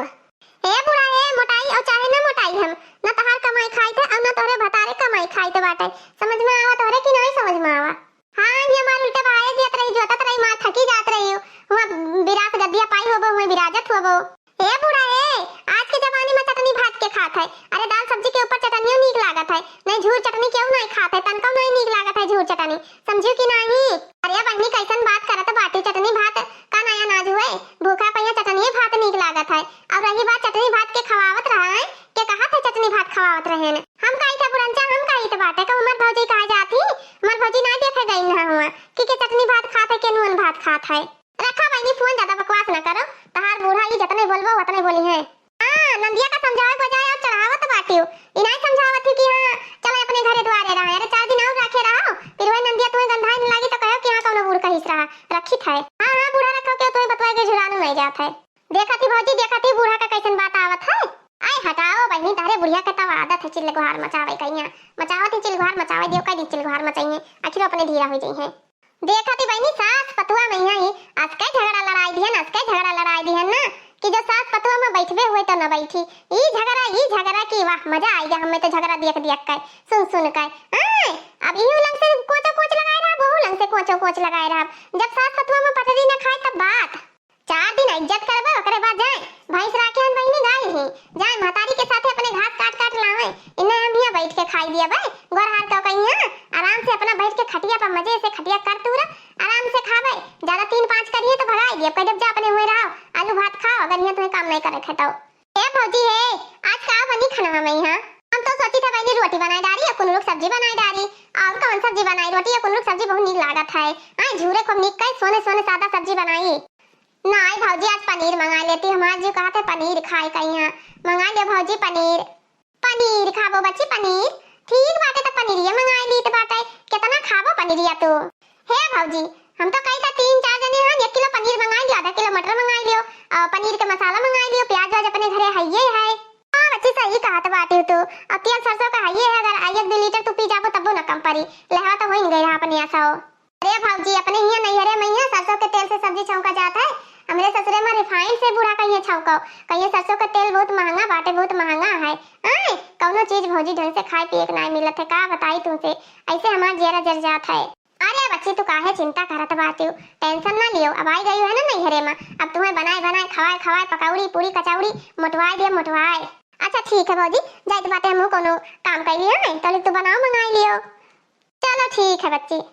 ए बूढ़ा, ए मोटाई और चाहे न मोटाई हम, न तहार कमाई खाई थे और न तोहरे भतारे कमाई खाई थे बाटे। समझ में आवा तोहरे कि नहीं समझ में आवा? हाँ, ये हमार उल्टे बहाए दियत रही, जोतत रही, मार थकी जात रही हो। हुआ विरास गद्दिया पाई होबो, हुआ विराजत होबो। ए बूढ़ा ए, आज के जमाने में चटनी भात के खात है? अरे दाल सब्जी के ऊपर चटनियो नीक लागत है, नहीं झूर चटनी केहू नहीं खात है, तनको नहीं नीक लागत है झूर चटनी, समझियो कि नहीं? अरे बहनी कैसन बात करत बाटी, चटनी भात का नया नाज हुए, भूखा पहिया चटनिए भात नीक लागत है। और रही बात चटनी भात के खवावत रहा है, के कहा थे चटनी भात खवावत रहे न? हम कही थे बुढ़ंचा, हम कही थे बाटे, कहूँ हमार भौजी कहा जात ही, हमार भौजी ना देखे गई ना हुआ कि के चटनी भात खात है, के नून भात खात है। रखा बहनी फोन, ज्यादा बकवास ना करो, तहार बूढ़ा ई जतने बोलबो उतने बोली है। हाँ, नंदिया का समझावे के बजाय और चढ़ावत बाटियो, ई नहीं समझावत ही कि हाँ चलो अपने घरे द्वारे रहा, अरे चार दिन और रखे रहो, फिर वही नंदिया तुम्हें गंधाई न लागी तो कहो कि हाँ कौनो बूढ़ कहिस रहा, रखित है। हाँ हाँ बूढ़ा रखो के तुम्हें बतवाए के झुरानू नहीं जात है। देखा थी भौजी, देखा थी बूढ़ा का कैसन बात आवत है। आए हटाओ बहनी, तारे बुढ़िया के तब आदत है चिल्लगुहार मचावे कहिया। मचावत ही चिल्लगुहार मचावे दियो, कई दिन चिल्लगुहार मचाइए, आखिर अपने धीरा हो जाइए। देखा थी बहनी, सास पतुआ में यहाँ ही असके झगड़ा लड़ाई दिहन, असके झगड़ा लड़ाई दिहन ना कि जो सास पतुआ में बैठबे हुए तो न बैठी। ई झगड़ा, ई झगड़ा की वाह, मजा आई गया हमें तो झगड़ा देख देख के, सुन सुन के। आए, अब इहू लंग से कोचो कोच लगाए रहा, वहू लंग से कोचो कोच लगाए रहा। जब सास पतुआ में पटरी न खाए तब बात। चार दिन इज्जत करबे, ओकरे बाद जाए। भैंस राखे हन बहिनी, गाय ही। जाए महतारी के साथे अपने घास काट काट लावे। इन्हें हम हियाँ बैठ के खाई दिया बे। गोर हाथ तो कहीं है, आराम से अपना बैठ के खटिया पर मजे से खटिया कर तूरा, आराम से खाबे। ज्यादा तीन पाँच करिए तो भगाई दिए, कह देब जा अपने हुए रहो, आलू भात खाओ, अगर यहाँ तुम्हें काम नहीं करे है तो। ए भौजी हे, आज का बनी खाना में यहाँ? हम तो सोची था बहनी रोटी बनाई डारी या कुंदरू क सब्जी बनाई डारी। और कौन सब्जी बनाई? रोटी या कुंदरू क सब्जी बहुत नीक लागत है। आए झूरे खूब नीक कई सोने सोने सादा सब्जी बनाई। नाई भौजी, आज पनीर मंगाई लेती, हमार जीव कहत है पनीर खाए का यहाँ। मंगाई ले भौजी पनीर। पनीर खाबो बच्ची पनीर? ठीक बाटे, त पनीरिया मंगाई लीत बाटे। केतना खाबो पनीरिया तू? हे भौजी, हम तो कही था तीन चार जने हन, एक किलो पनीर मंगाई लियो, आधा किलो मटर मंगाई लियो, और पनीर के मसाला मंगाई लियो, प्याज व्याज अपने घरे हइये है। हाँ बच्ची, सही कहत बाटी तू। अब तेल सरसों का हइये है, अगर एक दो लीटर तू पी जाबो तब्बो न कम परी। लेहवा तो होइन गई रहा अपने आसा हो। अरे भौजी, अपने हियाँ नैहरे में हियाँ सरसों के तेल से सब्जी छौंका जात है। हमरे ससुरे में रिफाइन से बूढ़ा कहिए छौंको, कहिए सरसों के तेल बहुत महंगा बाटे, बहुत महंगा है। आय, कौनो चीज भौजी ढंग से खाए पिए के नाय मिलत है, का बताई तुमसे, ऐसे हमार जियरा जर जात है। अरे बच्ची, तू काहे चिंता करत बाटियो, टेंशन ना लियो, अब आई गई है ना नैहरे में, अब तुम्हें बनाए बनाए खवाए खवाए पकौड़ी पूरी कचौड़ी मोटवाए दिए मोटवाए। अच्छा ठीक है भौजी, जाइत बाटे हमहू कौनो काम कैली है, तलिक तू बनाओ मंगाई लियो। चलो ठीक है बच्ची।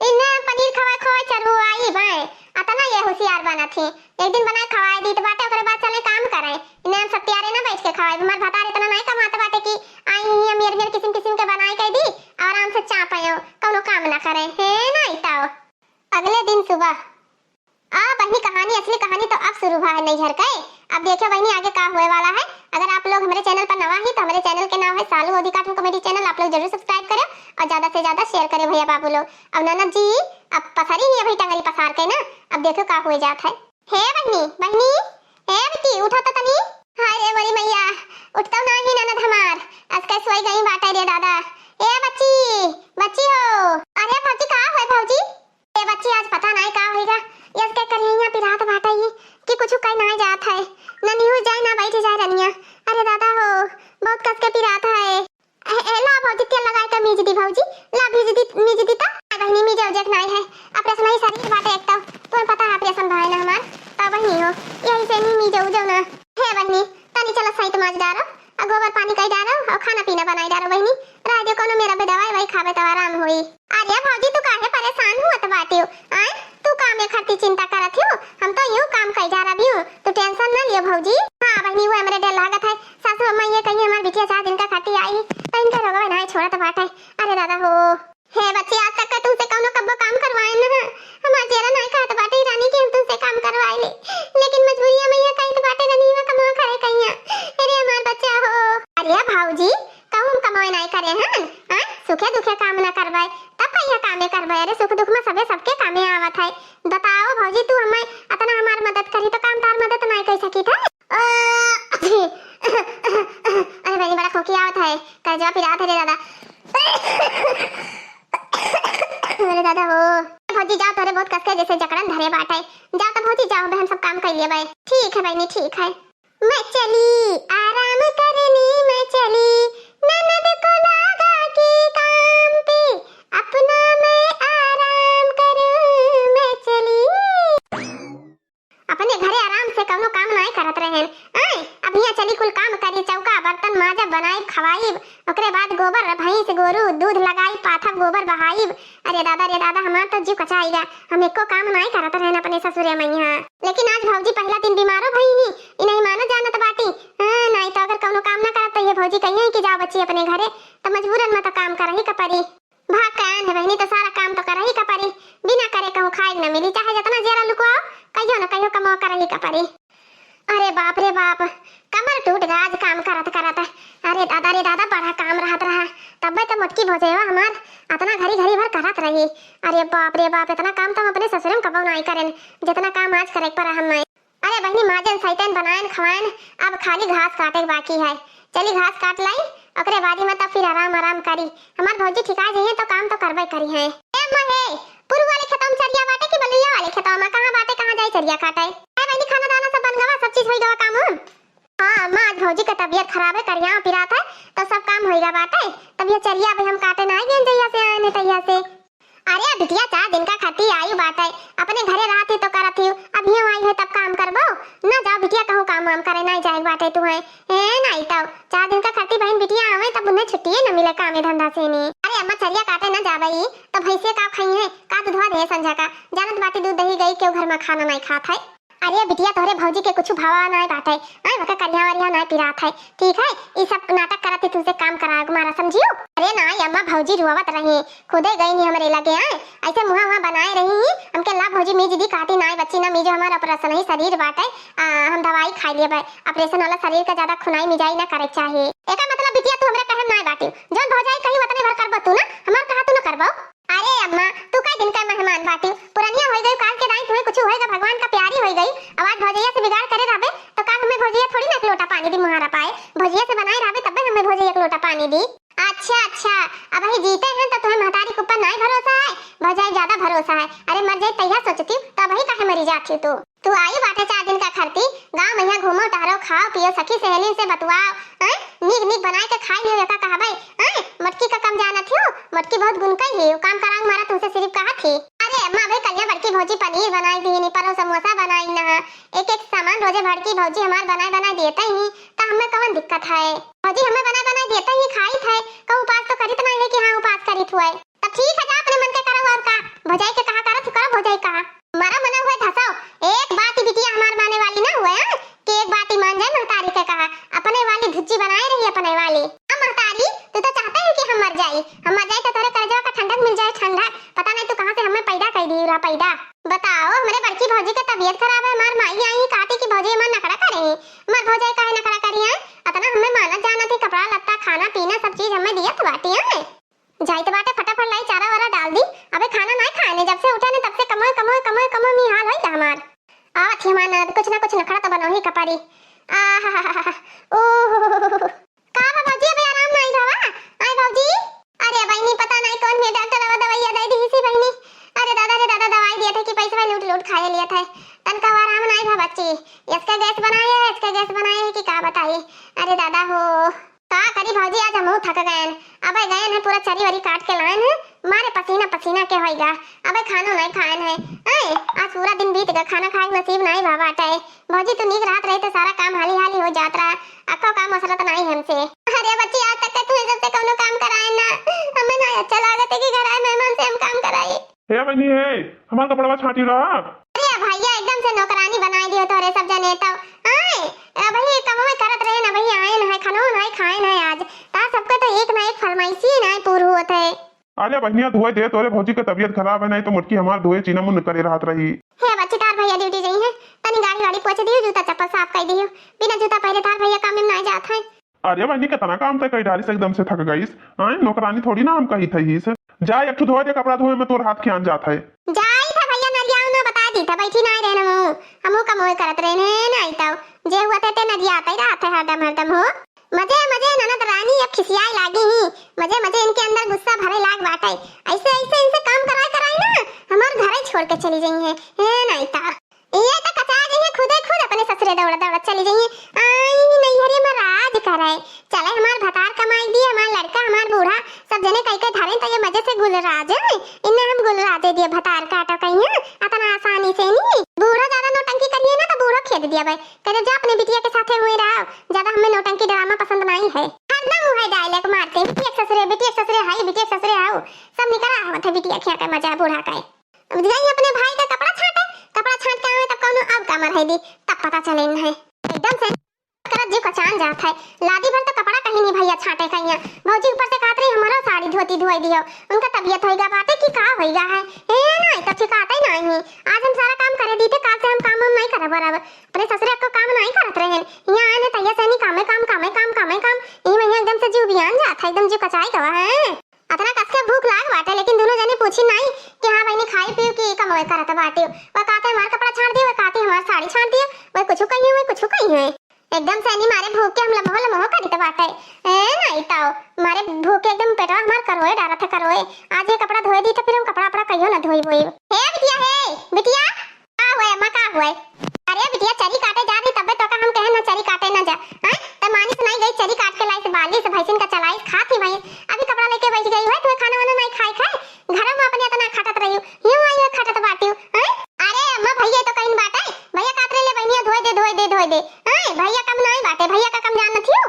इन्हें हम पनीर खवाए खवाए चरवाई बाए, अतना ये होशियार बनत ही। एक दिन बनाए खवाए दीत बाटे, ओकरे बाद चले काम करे। इन्हें हम सत्यारे ना बैठ के खवाए, हमार भतार इतना नहीं कमात बाटे कि आई ही हम मेर मेर किसिम किसिम के बनाए के दी, आराम से चाप आयो, कौनो काम ना करे। हे नहीं तो अगले दिन सुबह आ बहिनी, कहानी, असली कहानी तो अब शुरू हुआ है नैहर के। अब देखियो बहिनी, आगे का होए वाला है। अगर आप लोग हमारे चैनल पर नवा ही तो हमारे चैनल के नाम है सालू ओदी कार्टून कॉमेडी चैनल, आप लोग जरूर सब्सक्राइब करो और ज्यादा से ज्यादा शेयर करो भैया बाबू लोग। अब ननद जी अब पसारी नहीं है भाई टंगरी पसार के ना, अब देखो का हुए जात है। हे बहिनी, बहिनी, ए बच्ची उठो तो तनी। हाय रे मोरी मैया, उठतो नाही ननद हमार, आज के सोई गई बाटे रे दादा। ए बच्ची, बच्ची हो। अरे भौजी का है भौजी? ए बच्ची, आज पता नाई का होइगा, यस के करिया पिरात बाटे ही कि कुछ कई नाई जात है, न निहू जाए ना बैठ जाए रनिया। अरे दादा हो, बहुत कस के पिरात है। ए, ए, ला भौजी, तेल लगाए के मीज दी भौजी, ला भीज दी, मीज दी तो। आ बहिनी, मीजे उजे के नाई है, ऑपरेशन ही शरीर बाटे एक तो, तुम्हें पता है ऑपरेशन भाई ना हमार, तो बहिनी हो, यही से नहीं मीजे उजे ना। हे बहिनी, तनी चला सही तो माज डारो, आ गोबर पानी कई डारो, और खाना पीना बनाई डारो बहिनी, रह दे कोनो मेरा बेदवाई भाई खाबे तो आराम होई। अरे भौजी, तू काहे परेशान हुअत बाटियो? आय, तू कामे खातिर चिंता करत हियो? हम तो यूं काम कई जा रही हूँ, तू टेंशन ना लियो भौजी। हाँ बहिनी, वो हमरे डर लागत है, सासू अम्मा ये कहीं हमार बिटिया चार दिन का खातिर आई, तो इनका रोगवा नहीं छोड़त बाटे। अरे दादा हो। हे बच्ची, आज तक का तुमसे कौनो कब्बो काम करवाए न है। हमार जेरा नहीं कहत बाटे रानी कि हम तुमसे काम करवाए ले, लेकिन मजबूरिया में ये कहत बाटे रनिया कमा करे कहिया। अरे हमार बच्चा हो। अरे भौजी, कहूँ हम कमाए नहीं करे हैं, हाँ? सुखे दुखे काम ना करवाए, तब कहिया कामे करवाए? अरे सुख दुख में सबे सबके कामे आवत है। बताओ भौजी, तू हमें अतना हमार मदद करी तो काम तार मदद नहीं कर सकी था? अ, अरे बहिनी, बड़ा खोकी आवत है, कलेजवा पिरात है रे दादा। अरे दादा हो। भौजी जाओ, तोरे बहुत कसके जैसे जकड़न धरे बाटे। जाओ तो भौजी जाओ, बहन सब काम कर लिए भाई। ठीक है बहिनी, ठीक है। मैं चली आराम करने, मैं चली ननद को लगा के काम पे, अपना मैं आराम करूं, मैं चली। अपने घरे आराम से कौनो काम नाय करत रहेन। आय, अब हियां चली कुल काम करी, चौका बर्तन माजब, बनाइब, खवाइब, ओकरे बाद गोबर भैंस गोरू दूध लगाई, पाथब गोबर बहाइब। अरे दादा रे दादा, हमार तो जीव कचाइगा, हम एको काम नाय करत रहेन अपने ससुरे में यहाँ। लेकिन आज भौजी पहला दिन बीमारो भई ही, इ नहीं मानत जानत बाटी। हाँ, नाय तो अगर कौनो काम ना करत तो ये भौजी कहिए कि जाओ बच्ची अपने घरे, तो मजबूरन में तो काम करही का परी। भाग के आन है बहिनी, तो सारा काम तो करही का परी, बिना करे कहूँ खाए न मिली, चाहे जितना जेरा लुकवाओ, कहियो न कहियो कमवा करही का परी। अरे बाप रे बाप, कमर टूट गया आज काम करत करत। अरे दादा रे दादा, बड़ा काम रहत रहा, तब्बे तो मोटकी भौजैवा हमार अतना घड़ी घड़ी भर करत रही। अरे बाप रे बाप, इतना काम तो हम अपने ससुरे में कबो नाई करेन, जितना काम आज करे के पड़ा हमें। अरे बहिनी, माजन सैतन बनायन खवायन, अब खाली घास काटे के बाकी है। चली घास काट लाई, ओकरे बाद में तब फिर आराम आराम करी। हमार भौजी ठिका जइहे तो काम तो करबे करी है। ए माँ हे, पुरु वाले खेतवा में चरिया बाटे कि बलुइया वाले खेतवा में? कहाँ बाटे, कहाँ जाई चरिया काटे? ए बहिनी, खाना दाना सब बन गवा, सब चीज होई गवा काम उम? हाँ माँ, आज भौजी के तबियत खराब है, करिया पिरात है, तो सब काम होई गवा बाटे। तब ये चरिया अभी हम काटे ना आई गए जइया से आए ने तइया से। अरे बिटिया, चार दिन का खातिर आई बाटे, अपने घरे रहत ही तो करत ही, अब हियां आई है तब काम करबो? ना जाओ बिटिया, कहूँ काम वाम करे ना जाए बाटे तू है। ए, नहीं तो चार दिन का खातिर बहन बिटिया आवे तब उन्हें छुट्टिए न मिले कामे धंधा से ने। अरे अम्मा चरिया काटे ना जाबे ई, त भैंसिया का खइहैं, का दुधवा देहैं संझा का? जानत बाटी दूध दही गई केहू घर मा खाना नाहीं खात है। अरे बिटिया, तोहरे भौजी के कुछ भावा नाहीं बाटे, आय, ओके करिया वरिया नाहीं पिरात है, ठीक है? ई सब नाटक करत ही तुमसे काम करावे मारा, समझियो? अरे नाहीं अम्मा, भौजी रोवत रही, खुदे गई नहीं हमरे लगे, आय, ऐसे मुँहा वहाँ बनाए रही ही, हमके ला भौजी मीज दी, कहती नाहीं बच्ची ना मीजो, हमार operation ही शरीर बाटे, आ, हम दवाई खाई लेबे, operation वाला शरीर का ज्यादा खुनाई मिजाई ना करे के चाही। एका मतलब बिटिया तू हमरे कहे में नाहीं बाटी, जौन भौजाई कही वतने भर करबो तू ना, हमार कहा तू ना करबो। अरे अम्मा, तू कई दिन का मेहमान बाटी, पुरनिया होई गई, काल के दाई तुम्हें कुछ होएगा, भगवान का प्यारी होई गई, आवाज भौजैया से बिगाड़ करे रहबे, तो का हमें भौजैया थोड़ी ना एक लोटा पानी दी मुहारा पाए, भौजैया से बनाए रहबे तब्बे हमें भौजैया एक लोटा पानी दी। अच्छा, अच्छा, अबही जीते हैं तो तुम्हें महतारी के ऊपर नाहीं भरोसा है, भौजाई ज्यादा भरोसा है। अरे मर जाए तैया सोचती, तो अबही काहे मरी जाती तू? तू आई बाटे चार दिन का खरती, गाँव में यहाँ घूमो टहरो, खाओ पियो, सखी सहेली से बतुआओ, हैं? नीक नीक बनाए के खाई लियो, एका कहबे, हैं? मोटकी का कम जानत हो, मोटकी बहुत गुन कई है, वो काम करांग मारा तुमसे सिर्फ कहा थी। अरे अम्मा, अबे कलिया बड़की भौजी पनीर बनाई दी नी, परो समोसा बनाई ना, एक एक सामान रोजे बड़की भौजी हमार बनाए बनाए देते ही, तो हमें कौन दिक्कत है? भौजी हमें बनाए बनाए देते ही खाई थे, कहूँ उपास तो करित नहीं है कि हाँ उपास करित हुए। तब ठीक है, जा अपने मन के करो और का, भौजाई के कहा करो, तू करो भौजाई कहा। मरा मना हुए धसाओ, एक बात ही बिटिया हमार माने वाली ना हुए, हाँ? कि एक बात ही मान जाए महतारी के कहा, अपने वाली धुच्ची बनाए रही अपने वाली। हाँ महतारी, तू तो चाहते हैं कि हम मर जाई, हम मर जाए तो तोरे कलेजवा का ठंडक मिल जाए, ठंडक। पता नहीं तू कहाँ से हमें पैदा कर दी रहा पैदा। बताओ, हमरे बड़की भौजी के तबीयत खराब है, हमार माई आई ही कहती कि भौजी हमार नखड़ा करे ही, हमार भौजाई काहे नखड़ा करी है? अतना हमें मानत जानत ही, कपड़ा लत्ता खाना पीना सब चीज हमें दियत बाटी है। जाइत बाटे, फटाफट लाई चारा वारा डाल दी। अबे खाना नाहीं खाए ने, जब से उठे ने तब से कमोए कमोए कमोए कमोए निहाल होई गा हमार। आवत ही हमार ननद, कुछ ना कुछ नखड़ा तो बनोही का पड़ी। आहाहाहा, ओहो। का बा भौजी, अबे आराम नाहीं भवा? आय भौजी। अरे बहिनी, पता नाहीं कौन में डॉक्टर आवा दवाइया दे दी सी बहिनी। अरे दादा रे दादा, दवाई दिया था कि पैसा लूट लूट खाए लिया था। तनका आराम नाहीं भा बच्ची। इसका गैस बनाए है, इसका गैस बनाए है कि का बताई। अरे दादा हो। का करी भौजी, आज हमहू थक गएन। अबे गएन है, पूरा चरी वरी काट के लाएन है, मारे पसीना पसीना के होइगा। अबे खानो नाहीं खाएन है। आए, आज पूरा दिन बीत गा, खाना खाए के नसीब नाहीं भा बाटे। भौजी तू नीक रहत रही तो सारा काम हाली हाली हो जात रहा, अक्को काम असरत नाहीं हमसे। अरे बच्ची, आज तक तू सबसे कौनो काम कराए ना, हमें ना अच्छा लागत है कि घर आए मेहमान से हम काम कराए। हे बहिनी, हे, हमार कपड़वा छाँटी रहा। अरे भैया, एकदम से नौकरानी बनाई दियो तोरे सब जने तो। आए, अबही कमवे करत रहे ना, अबही आएन है, खानो नाहीं खाएन है आज। ता सबके तो एक ना एक फरमाइशी नाहीं पूर होत है। अरे बहिनिया, धोए दे, तोरे भौजी के तबीयत खराब है, नाहीं तो मोटकी हमार धोए चीना मुन करे रहत रही। हे बच्ची, तार भैया ड्यूटी जाई है, तनी गाड़ी वाड़ी पोछ दियो, जूता चप्पल साफ कर दियो। बिना जूता पहरे तार भैया काम में नाहीं जात है। अरे बहिनी, कितना काम तय कई डालिस, एकदम से थक गईस। आए, नौकरानी थोड़ी ना हम कही थईस। जा, एक ठो धोए दे, कपड़ा धोए में तोर हाथ खियान जात है। जाई था भैया, नरियाऊ ना बता दी था, बैठी नाहीं रहन हमहू। हमहू कमोए करत रहन है, नाहीं तो जे हुआ थे ते नरियात ही रहत है हरदम, हरदम हो। मजे, मजे ननद रानी अब खिसियाए लागी ही। मजे, मजे इनके अंदर गुस्सा भरे लाग बाटे। ऐसे, ऐसे इनसे काम कराए, कराए ना, हमार घर ही छोड़ के चली जाई है। हे नाहीं तो। ये तो कचा गई है, खुदे खुद अपने ससुरे दौड़ दौड़ चली गई है। आई नैहरे में राज करे, चले हमार भतार कमाई दिए, हमार लड़का, हमार बूढ़ा, सब जने कई कई धरे तो ये मजे से गुलराज है। इन्हें हम गुलराजे दिए भतार काटो कहीं है, अतना आसानी से नहीं। बूढ़ा ज्यादा नौटंकी करिए ना तो बूढ़ा खेद दिया भाई, कहते जा अपने बिटिया के साथे हुए रहो, ज्यादा हमें नौटंकी ड्रामा पसंद नहीं है। हरदम वही डायलॉग मारते हैं, बिटिया के ससुरे, बिटिया के ससुरे हाई, बिटिया के ससुरे आओ, सब निकला आवत है बिटिया खिया के मजा बूढ़ा का है। अब जाई अपने भाई का कपड़ा छाटे, कपड़ा छाट के आवे तब कौनो अब का मरहै दी, तब पता चले न है। एकदम से करत जीव कचान जात है। लादी भर तो कपड़ा कहीं नहीं भैया छाटे कहिया। भौजी ऊपर से कहत रही हमारा साड़ी धोती धोई दियो। उनका तबीयत होइगा बाटे कि का होइगा है। ए नाहीं तो ठिकाता ही नाहीं। आज हम सारा काम करे दी थे, काल से हम काम हम नाहीं करब अब। अपने ससुरे को काम नाहीं करत रहे। यहाँ आए ने तैया से नहीं कामे काम, कामे काम, कामे काम। यही में एकदम से जीव बियान जात है, एकदम जीव कचाई गवा है। अतना कस के भूख लाग बाटे, लेकिन दुनो जने पूछी नाहीं कि हाँ बहिनी खाई पीऊ कि कमवे करत बाटे। वह कहते हमार कपड़ा छाट दिए, वह कहते हमार साड़ी छाट दिए, वह कुछ कही है, वह कुछ कही है। एकदम से एनी मारे भूख के हम लमहो लमहो करित बाटे। ए नाहीं तो मारे भूख के एकदम पेटवा हमार करोए डारत है, करोए। आज ये कपड़ा धोए दी तो फिर हम कपड़ा अपड़ा कहियो ना धोई बोई। हे बिटिया, हे बिटिया, का हुए अम्मा, का हुए? अरे बिटिया, चरी काटे जा रही, तब्बे तो का हम कहे ना चरी काटे ना जा। हैं? त मानी सुनाई गई, चरी काट के लाइस, बालिस, भैंसिन का चलाइस, खात ही भई। अभी कपड़ा लेके बैठ गई है, तुम्हें खाना वाना नहीं खाई खाए, घर में अपने इतना खटत रही, यूं आई है खटत बाटी, हैं? अरे अम्मा, भैया तो कहीं बाटे, भैया कात रहे ले बहनिया, धोए दे, धोए दे, धोए दे, हैं? भैया कम नहीं बाटे, भैया का कम जान न थियो।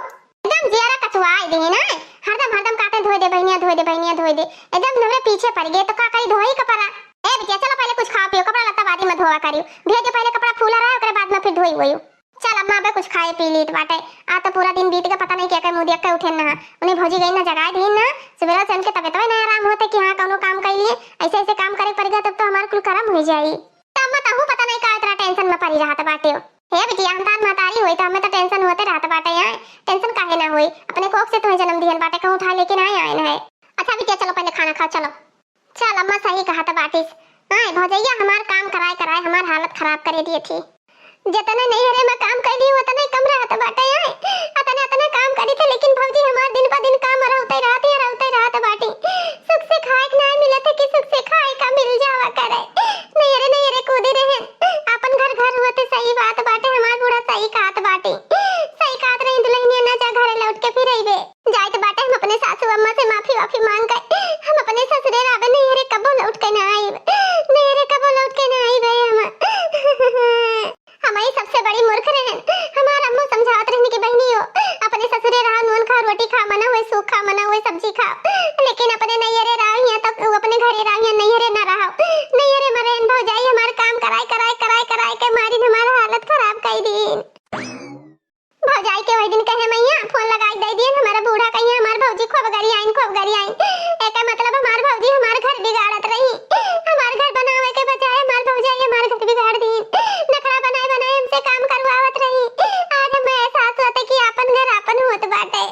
एकदम जियारा कचुआई दे ना, हरदम, हरदम काटे धोए धोइ दे बहिनिया, धोइ दे बहिनिया, धोइ दे। एकदम हमरे पीछे परि गए, तो का करी, धोई कपड़ा। ए बिटिया, चलो पहिले कुछ खाओ पियो, कपड़ा लत्ता बादी में धोवा करियो। धोइ दे पहिले कपड़ा फूला रहा, ओकरे बाद में फिर धोई वोई। चल अम्मा, अबे कुछ खाए पी लीत बाटे। आ तो पूरा दिन बीत गए, पता नहीं क्या के मुँह देख के उठेन ना। उन्हें भौजी गई ना जगाए दीन ना, सुबेरा से उनके तबियतवे ना आराम होते कि हाँ कौनो काम कर लिए। ऐसे ऐसे काम करे पड़ गया, तब तो हमार कुल करम हुई जाई। तो अम्मा तहू पता नहीं का इतना tension में पड़ी रहत बाटे हो। हे बिटिया, हम तार महतारी होई तो हमें तो tension होते रहत बाटे। आए tension काहे ना होई, अपने कोख से तुम्हें जन्म दिहल बाटे, कहूँ उठा लेके ना आए ना है। अच्छा बिटिया, चलो पहिले खाना खाओ, चलो। चल अम्मा, सही कहत बाटिस। आए भौजैया हमार काम कराए कराए हमार हालत खराब करे दिए थी। जतने नैहरे में काम कैली उतने कम रहत बाटे। आए अतने अतने काम करी थे, लेकिन भौजी हमार दिन प दिन काम रहते रहत या रहते रहत बाटी। सुख से खाए के ना मिलत है कि सुख से खाए का मिल जावा करे। नैहरे नैहरे कूदे रहे, अपन घर घर हुआ थे। सही बात बाटे, हमार बूढ़ा सही कहत बाटे। सही कहत रही दुल्हनिया, ना जा घरे लौट के फिर अइबे। जाइत बाटे हम अपने सासू अम्मा से माफी वाफी मांग के हम अपने ससुरे राबे, नैहरे कबो लौट के ना आइब, नैहरे कबो लौट के ना आइब हम। हम ही सबसे बड़ी मूर्ख रहन, हमार अम्मा समझावत रहन कि बहिनी हो, अपने ससुरे रहा, नून खा, रोटी खा, मना हुए सूप खा, मना हुए सब्जी खा, लेकिन अपने नैहरे रहा हिया तब अपने घरे रहा हिया, नैहरे ना रहा, नैहरे में रहन भौजाई हमार काम कराए कराए कराए कराए के मारिन हमार हालत खराब कर दीन। भौजाई के वही दिन कहे मैया फोन लगाई दे दिए, हमारा बूढ़ा कहिए हमार भौजी खूब गरियाइन, खूब गरियाइन। एका मतलब हमार भौजी हमार घर बिगाड़त रही, हमार घर बनावे के बजाय हमार भौजाई हमार घर बिगाड़ दी। नखरा बनाए बनाए हमसे काम करवावत रही। आज हमें एहसास होते कि आपन घर आपन होत बाटे।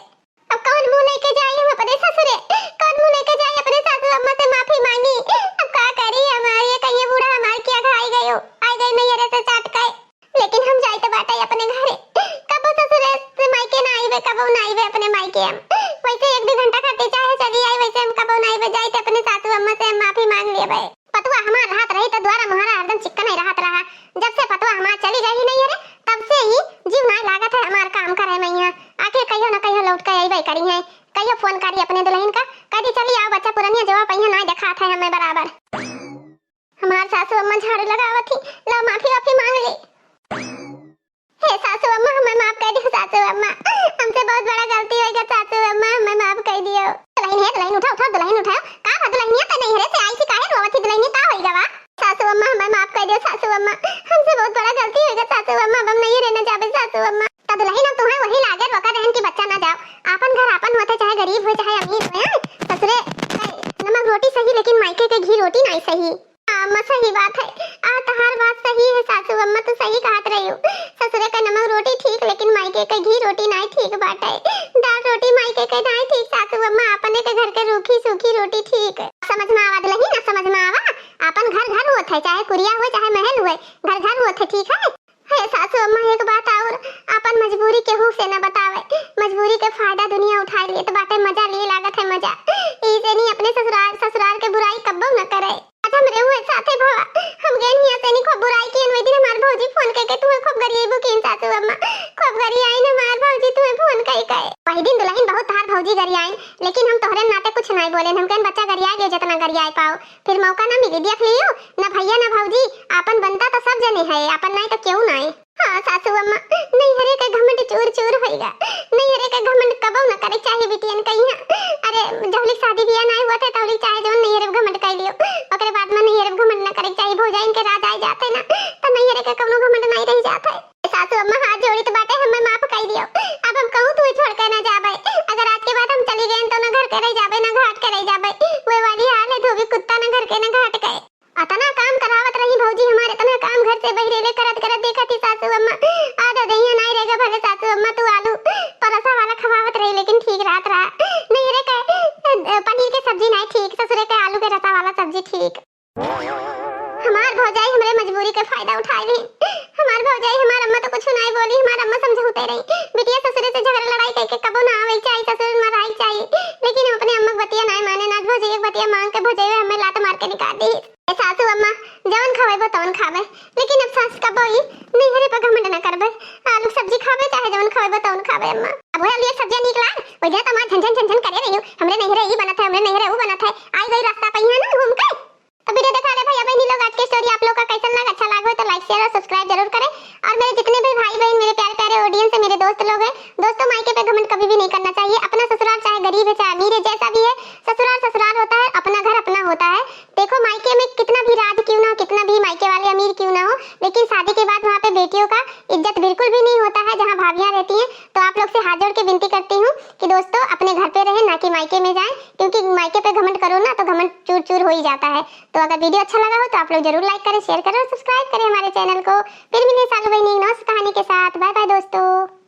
अब कौन मुंह लेके जाई हम अपने ससुरे, कौन मुंह लेके जाई अपने सासू अम्मा से माफी मांगी? अब का करी, हमारे कहिए बूढ़ा हमार किया खाई गयो, आई गई नैहरे से चाट के। लेकिन हम जाइत बाटे अपने घरे, कबो ससुरे से मायके ना आइबे, कबो ना आइबे अपने मायके हम। वैसे एक दो घंटा खातिर चाहे चली आई, वैसे हम कबो ना आइबे, जाइत अपने सासू अम्मा से हम माफी मांग लेबे। पतुआ हमार रहत रही तो द्वारा मुहारा हरदम चिक्कन ही रहत रहा। जब से पतुआ हमार चली गई नैहरे, तब से ही जीव नाई लागत है हमार काम करे मैया। आखिर कहियो ना कहियो लौट के अइबे करी है। कहियो फोन करी अपने दुल्हन का, कह दी चली आओ बच्चा पुरनिया जवा पहिया नाई देखात है हमें बराबर। हमार सासू अम्मा झाड़ू लगावत ही, ला माफी वाफी मांग ली। हे सासू अम्मा, हमें माफ कर दियो सासू अम्मा, हमसे बहुत बड़ा गलती हो गया सासू अम्मा, हमें माफ कर दियो। दुल्हन है, दुल्हन उठाओ, उठाओ, दुल्हन उठाओ। का बा दुल्हनिया, तो नैहरे से आई थी, काहे रोवत थी दुल्हनिया, का होई गवा? सासू अम्मा, हमें माफ कर दियो सासू अम्मा, हमसे बहुत बड़ा गलती हो गया सासू अम्मा, अब हम नैहरे न जाबे सासू अम्मा। तो दुल्हन, हम तुम्हें वही लागे रोका रहन कि बच्चा ना जाओ, आपन घर आपन होते, चाहे गरीब हो चाहे अमीर हो। ससुरे नमक रोटी सही, लेकिन मायके के घी रोटी नहीं सही। हाँ, अम्मा, सही बात है। आ, तहार बात सही है सासू अम्मा, तू सही कहत रही हो। ससुरे का नमक रोटी ठीक, लेकिन मायके का घी रोटी नाई ठीक बाटे। दाल रोटी मायके के नाई ठीक सासू अम्मा, अपने के घर के रूखी सूखी रोटी ठीक। समझ में आवा दुल्हन, ना समझ में आवा। आपन घर घर होत है, चाहे कुरिया हुए, चाहे महल हुए, घर घर होत है, ठीक है। हे सासू अम्मा, एक बात और, आपन मजबूरी केहू से न बतावे। मजबूरी के फायदा दुनिया उठाए लेत बाटे, मजा लिए लागत है मजा। इसे नहीं अपने ससुराल, ससुराल के बुराई कब्बो न करे। आज हमरे हुए साथे भवा, हम गए हिया से नहीं खूब बुराई कियन, वही दिन हमार भौजी फोन करके तुम्हें खूब गरियाई बुकिन सासू अम्मा, खूब गरियाई न हमार भौजी तुम्हें फोन कई कई। वही दिन दुल्हन बहुत तहार भौजी गरियाई, लेकिन हम तोहरे नाते कुछ नहीं बोले, हम कहन बच्चा गरिया गए जितना गरियाए पाओ। फिर मौका ना मिली, देख लियो, ना भैया ना भौजी, आपन बनता तो सब जने है, आपन नाई तो केहू नाई। हाँ सासू अम्मा, नैहरे के घमंड चूर चूर होइगा, नैहरे के घमंड कबो ना करे चाहे बिटियन कहिया। अरे जहली शादी बियाह नाई हुआ थे तहली चाहे जवन नैहरे घमंड कर लियो, ओकरे बाद में नैहरे घमंड ना करे चाहे, भौजाइन के राज आए जाते ना, तो नैहरे के कौनो घमंड नाई रह जाते। सासू अम्मा हाथ जोड़ी तो बाटे, हमें माफ कर दियो, अब हम कहूँ तू छोड़ के ना जाबे, अगर आज के बाद हम चली गए तो ना घर के रह जाबे ना घाट के रह जाबे, वे वाली हाल है धोबी कुत्ता ना घर के ना घाट के। अतना काम करावत रही भौजी हमार, इतना काम घर से बहिरेले करत करत देखत ही सासू अम्मा, आधा दहिया नाई रहेगा भले सासू अम्मा, तू आलू परसा वाला खवावत रही, लेकिन ठीक रहत रहा। नैहरे के, अ, पनीर के सब्जी नाई ठीक, ससुरे के आलू के रसा वाला सब्जी ठीक। हमार भौजाई हमरे मजबूरी के फायदा उठाए ली। हमार भौजाई, हमार अम्मा तो कुछ नाई बोली, हमार अम्मा समझौते रही। बिटिया ससुरे से झगड़ा लड़ाई करके कबो ना आवे के चाही, ससुरे में रहे के चाही, लेकिन हम अपने अम्मा के बतिया नाई माने, ना भौजाई के बतिया मांग के भौजाई हमें लात मार के निकाल दी। ए सासू अम्मा, जवन खवेबो तवन खाबे, लेकिन अब सास कबो ई नैहरे पर घमंड न करबे। आलू सब्जी खाबे, चाहे जवन खवेबो तवन खाबे अम्मा। अब वही लिए सब्जियां नीक लाग, वही दिन तमार झन झन झन झन करे रही, हमरे नैहरे ई बनत है, हमरे नैहरे ऊ बनत है, आई गई रास्ता पहिया ना घूम के। तो वीडियो देखा ले भैया बहनी लोग, आज के स्टोरी आप लोग का कैसन लगा, अच्छा लागो तो like, share और subscribe जरूर करें। और मेरे जितने भी भाई बहन, मेरे प्यारे प्यारे audience है, मेरे दोस्त लोग हैं, दोस्तों मायके पे घमंड कभी भी नहीं करना चाहिए। अपना ससुराल चाहे गरीब है चाहे अमीर है, जैसा भी है, क्यों ना हो, कितना भी मायके वाले अमीर क्यों ना हो, लेकिन शादी के बाद वहाँ पे बेटियों का इज्जत बिल्कुल भी नहीं होता है जहाँ भाभियाँ रहती हैं। तो आप लोग से हाथ जोड़ के विनती करती हूँ कि दोस्तों, अपने घर पे रहें, ना कि मायके में जाएं, क्योंकि मायके पे घमंड करो ना तो घमंड चूर चूर हो ही जाता है। तो अगर वीडियो अच्छा लगा हो तो आप लोग जरूर लाइक करें, शेयर करें और सब्सक्राइब करें हमारे चैनल को। फिर मिलें सालू बहनी एक नौस कहानी के साथ। बाय बाय दोस्तों।